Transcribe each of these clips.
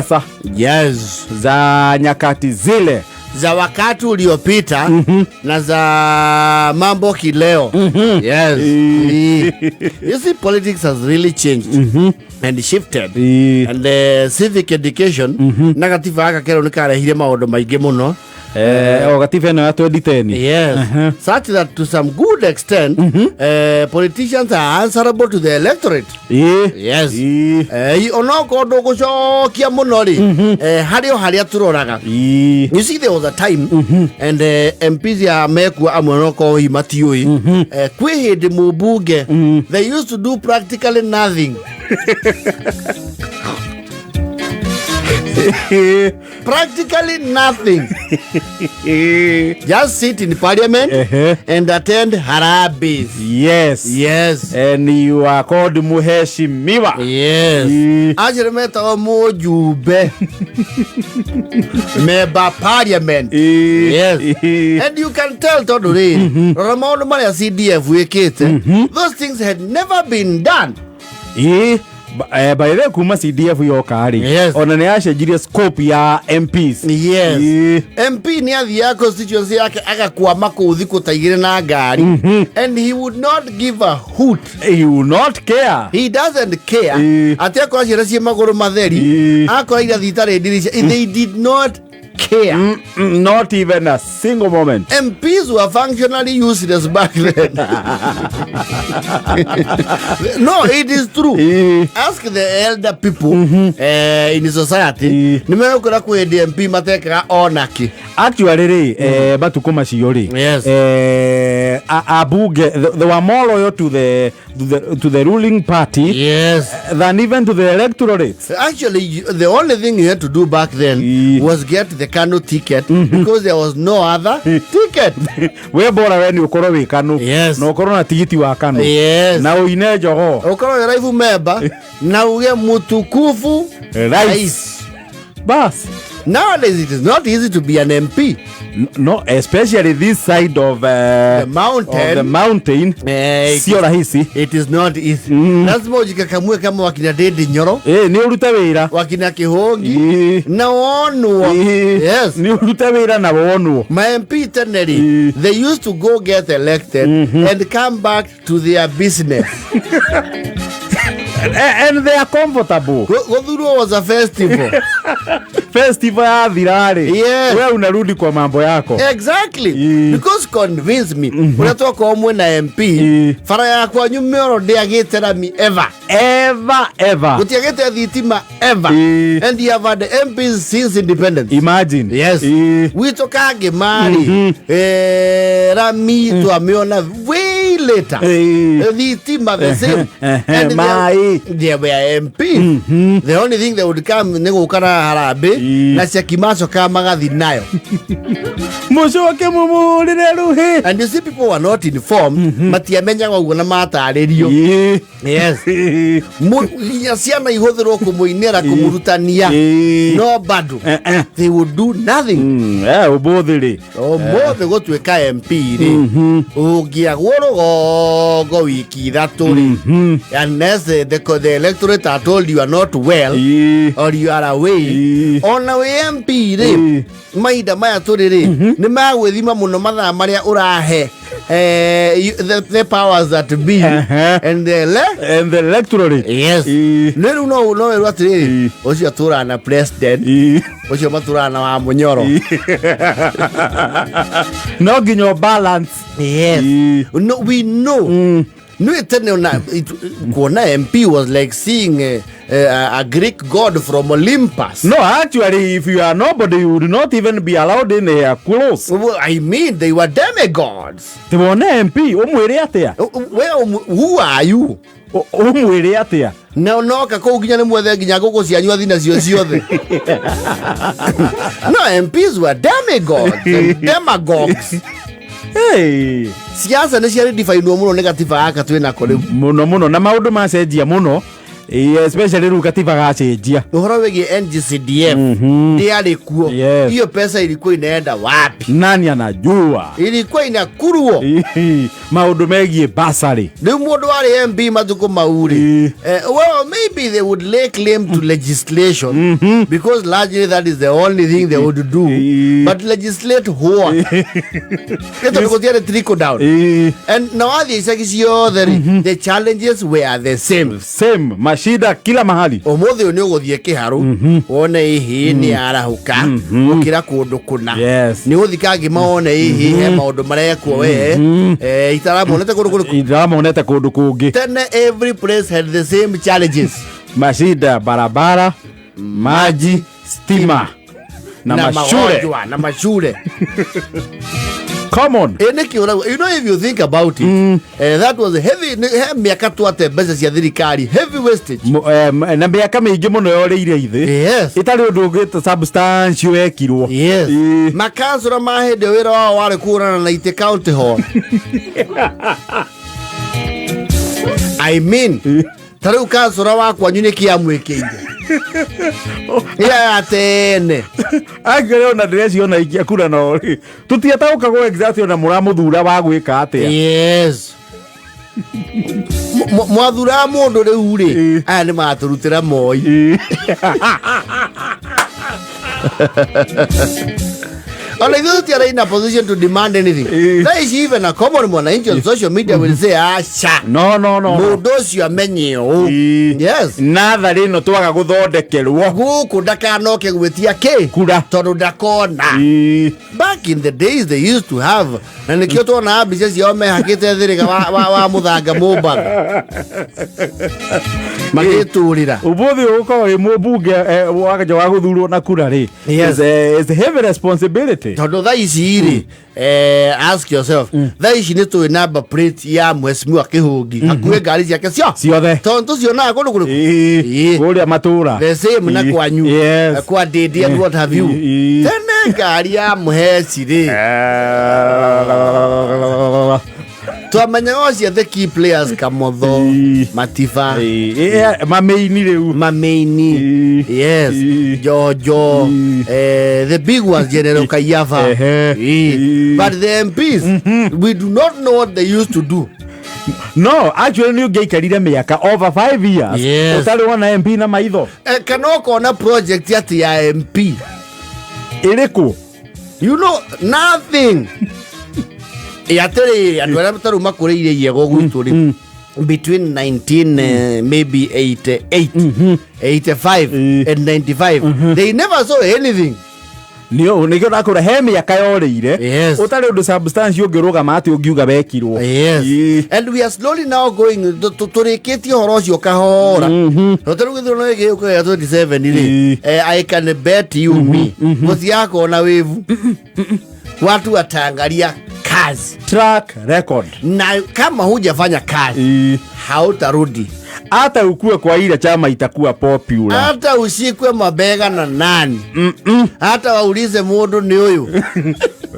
Siasa za nyakati zile Za wakati uliopita na za mambo kileo. Yes. You see, politics has really changed and shifted. And the civic education na gatiba gaka kerũ nĩ karehire maũndũ maingĩ mũno. O gatiba ĩno ya 2010. Yes. Such that to some good extent, politicians are answerable to the electorate. Yes. Onokorwo ndũgũcokia mũno rĩ, harĩ o harĩa tũroraga. You see, there was a time and MPs ya mekua amwe nokorwo hihi matiũĩ. Kwĩ hĩndĩ mũmbunge, they used to do practically nothing. Practically nothing. Just sit in parliament and attend harambees. Yes. And you are called muheshimiwa. Yes. Acio nĩ metagwo mũjumbe, member parliament. Yes. And you can tell tondũ rĩrĩ, rora maũndũ marĩa CDF wĩkĩte. Those things had never been done. By the way, kuma CDF yoka rĩ, ona nĩ yacenjirie scope ya MPs. MP nĩ athiaga constituency yake agakwama kũu thikũ ta 2 na ngari and he would not give a hoot. He will not care. He doesn't care. Atĩ akora ciana ciĩ magũrũ matheri, akora irathi itarĩ ndirica, they did not care. Not even a single moment. MPs were functionally useless back then. No, it is true. Ask the elder people in society. Nĩ megũkwĩra kwĩ hĩndĩ MP matekaga onakĩ. Actually rĩ, matukũ macio rĩ, ambunge they were more loyal to the ruling party than even to the electorate. Actually, the only thing you had to do back then was get the KANU ticket because there was no other ticket. We bora we nĩ ũkorwo wĩ KANU na ũkorwo na tigiti wa KANU na ũine jogoo. Ukorwo wĩ life member na uge mutukufu rais. Bas. Nowadays it is not easy to be an MP. No, especially this side of the mountain. Of the mountain. Sio rahisi. It is not easy. Lazima ujikakamue kama wakina Ndindi Nyoro, nĩ ũrute wĩra, wakina Kihongi na wonwo. Nĩ ũrute wĩra na wonwo. My MP tene rĩ, they used to go get elected and come back to their business. And they are comfortable. Gũthurwo was a festival. Festival yathira rĩ, we unarudi kwa mambo yako. Exactly. Because convince me, ũrĩa twakorwo mwĩna MP, bara ya kwanyu mĩoro ndĩagĩte rami ever. Ever ever. Gũtiagĩte thitima ever. And you have had MPs since independence. Imagine. Yes. Gwitũ Kangĩma-rĩ, rami twamĩona way later. Thitima the same. And Maĩ. there were MPs. The only thing that would come nĩ gũka na harambĩ na ceki macokaga magathi nayo. Mũcoke mũmũhũrĩre rũhĩ. And you see, people were not informed, matiamenyaga ũguo na matarĩrio. Yes. Nginya ciana ihũthĩrwo kũmũinĩra, kũmũrutania, no bado they would do nothing. Ũmũthĩ rĩ, Ũmũthĩ gũtuĩka MP rĩ, ũngĩagwo rũgongo wiki 3 rĩ, unless the electorate are told you are not well or you are away, ona wĩ MP rĩ, mahinda maya tũrĩ rĩ, nĩ magwĩthima mũno mathaa marĩa ũrahe the powers that be and the le and the electorate. Yes. Nĩ rĩu no wĩrwo atĩrĩrĩ, ũcio atũraga na president, ũcio matũraga na wa Mũnyoro. No nginya ũ balance. Yes. No, we know. Nĩ tene ona kuona MP was like seeing a Greek god from Olympus. No, actually, if you are nobody, you would not even be allowed in here close. Well, I mean, they were demigods. Tiwone MP ũmwĩre atĩa? Who are you? Ũmwĩre atĩa? Na noka kũu nginya nĩ mwethe nginya ngũkũ cianyu athi nacio ciothe. No, MPs were demigods and demagogues. Hey. Siasa nĩ ciarĩ definwo mũno nĩ gatiba gaka twĩ nako rĩu. Mũno mũno, na maũndũ macenjia mũno. Ĩĩ, especially rĩu katiba gacenjia. Ũhoro wĩgiĩ NGCDF ndĩarĩ kuo. Hiyo pesa ilikuwa inaenda wapi? Nani anajua? Ilikuwa inakurwo. Ĩĩ, maũndũ megiĩ basarĩ. Rĩu mũndũ warĩ MP matukũ mau rĩ, well, maybe they would lay claim to legislation because largely that is the only thing they would do. But legislate what? Nĩ tondũ gũtiarĩ trickle down. And na wathiĩ icagi ciothe rĩ, the challenges were the same. Same mashida kila mahali. Ũmũthĩ ũyũ nĩ ũgũthiĩ Kĩharũ wone ihi nĩ yarahũka gũkĩra kũndũ kũna. Nĩ ũgũthiĩ Kangima wone ihi he maũndũ marekwo we itaramonete kũndũ kũrĩkũ. Ndĩramonete kũndũ kũngĩ. Tene every place had the same challenges. Mashida barabara, maji, stima na mashure. Magonjwa na mashure. Come on. Ĩ nĩkĩ ũrauga? You know, if you think about it, that was heavy he mĩaka twate mbeca cia thirikari, heavy wastage. Na mĩaka mĩingĩ mũno yorĩire ithĩ ĩtarĩ ũndũ ũngĩ substantial wekirwo. Makansũra ma hĩndĩ ĩyo wĩra wao warĩ kũhũrana na itĩ county hall. I mean, ta rĩu kansũra wa kwanyu nĩ kĩ amwĩkĩire ĩya ya tene? Angĩrĩ ona ndĩreciona ikia kura no rĩ tũtiataũkagwo exactly ona mũramũthura wa gwĩka atĩa. Yes. Mwathuraga mũndũ rĩu rĩ, aya nĩ matũrutĩra Moi. Ona ithuĩ tũtiarĩ in a position to demand anything. Thaa ici even a common mwananchi on social media will say, aca, No, no, no. Mũndũ ũcio amenye ũũ. Natharĩ ĩno twaga gũthondekerwo Gũkũ ndakanoke gwĩtia kĩ kura. Tondũ ndakona. Back in the days they used to have, na nĩkĩo tuonaga mbica ciao mehakĩte thĩrĩga wa mũthanga Mũmbatha magĩtũrĩra. Ũmũthĩ ũgũkorwo wĩ mũmbunge wanja wa gũthurwo na kura rĩ is a heavy responsibility. Tondũ thaa ici rĩ, ask yourself, thaa ici nĩ tũĩ number plate ya mheshimiwa Kĩhũngi hakuhĩ ngari ciake cio ciothe tondũ tũcionaga kũndũ kũrĩkũ? Kũrĩa matũra. The same na kwanyu, kwa Ndindi and what have you. Tene ngari ya mũheci rĩ, twamenyaga ũcio the key players, Kamotho, Matiba. Mamĩini rĩu. Mameini. Jojo, the big ones, General Kayafa. But the MPs, we do not know what they used to do. No, actually nĩ ũngĩaikarire mĩaka over 5 years ũtarĩ wona MP na maitho. Kana ũkona project ati ya MP ĩrĩkũ? You know nothing. Atĩrĩrĩ, andũ arĩa tarĩu makũrĩire iego gwitũ rĩ, between 19 maybe 88, 85 and 95, they never saw anything. Nĩkĩo ndakũra he mĩaka yorĩire ũtarĩ ũndũ substantial ũngĩrũgama atĩ ũngiuga wekirwo. And we are slowly now going tũrĩkĩtie ũhoro ũcio kahora, no tarĩu gĩthurano gĩkĩ gĩũka gĩa 27 rĩ, I can bet you me gũtigakorwo na wĩvu, watu wataangalia kazi. Track record. Na kama hujafanya kazi, hautarudi. Hata ukue kwa ile chama itakuwa popular, hata ushikwe mabega na nani, hata waulize mũndũ nĩ ũyũ,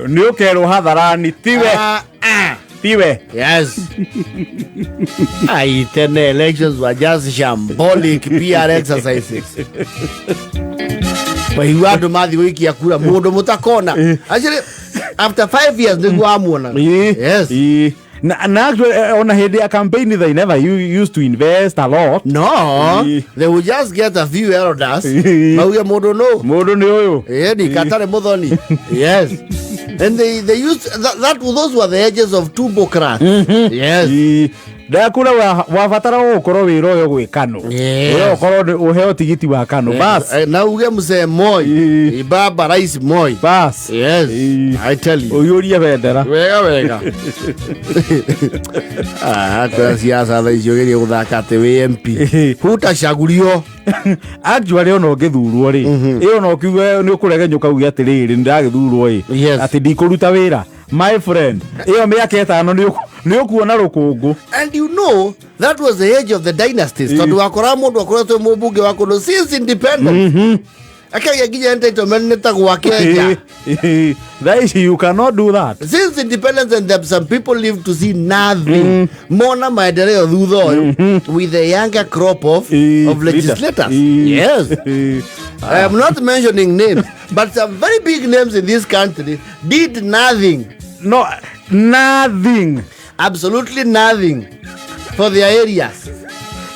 nĩ ũkerwo hadharani tiwe. Ah, ah. Tiwe. Yes. Ai, tene elections were just shambolic PR exercises. Waigua andũ mathiĩ gũikia kura mũndũ mũtakona. Actually, after 5 years nĩguo amuona. Na actually, ona hĩndĩ ya campaign they never used to invest a lot. No, they will just get a few elders. Mauge mũndũ no. Mũndũ nĩ ũyũ. Ĩni katarĩ mũthoni. Yes. And they used that those were the ages of tumbocrats. Yes. Ndakura wabatara gũkorwo wĩra ũyũ gwĩ Kano. Ũyũ ũkorwo ũheo tigiti wa Kano bas. Na uge mzee Moi, Baba Rais Moi. Bas. Yes, I tell you. Ũiyũrie bendera. Wega wega. Ah, kwĩra siasa thaa icio gerie gũthaka atĩ wĩ MP. Hutacagurio. Actually ona ũngĩthurwo rĩ, ĩ ona ũkiuge nĩ ũkũregenyũka uge atĩrĩrĩ nĩ ndagĩthurwo ĩ atĩ ndikũruta wĩra, my friend, ĩyo mĩaka 5 nĩ ũkuona rũkũngũ. And you know, that was the age of the dynasties. Tondũ wakoraga mũndũ akoretwo mũmbunge wa kũndũ since independence. Akagĩa nginya entitlement nĩ ta gwake nja. Thaa ici you cannot do that. Since independence and there, some people live to see nothing. Mona maendeleo thutha ũyũ with the younger crop of legislators. Yes. I am not mentioning names, but some very big names in this country did nothing. No, nothing. Absolutely nothing for their areas.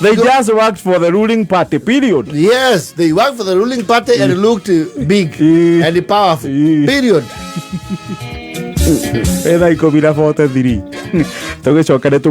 They just worked for the ruling party, period. Yes, they worked for the ruling party and looked big and powerful. Period. Ĩ thaa 10:43 tũgĩcoka nĩ.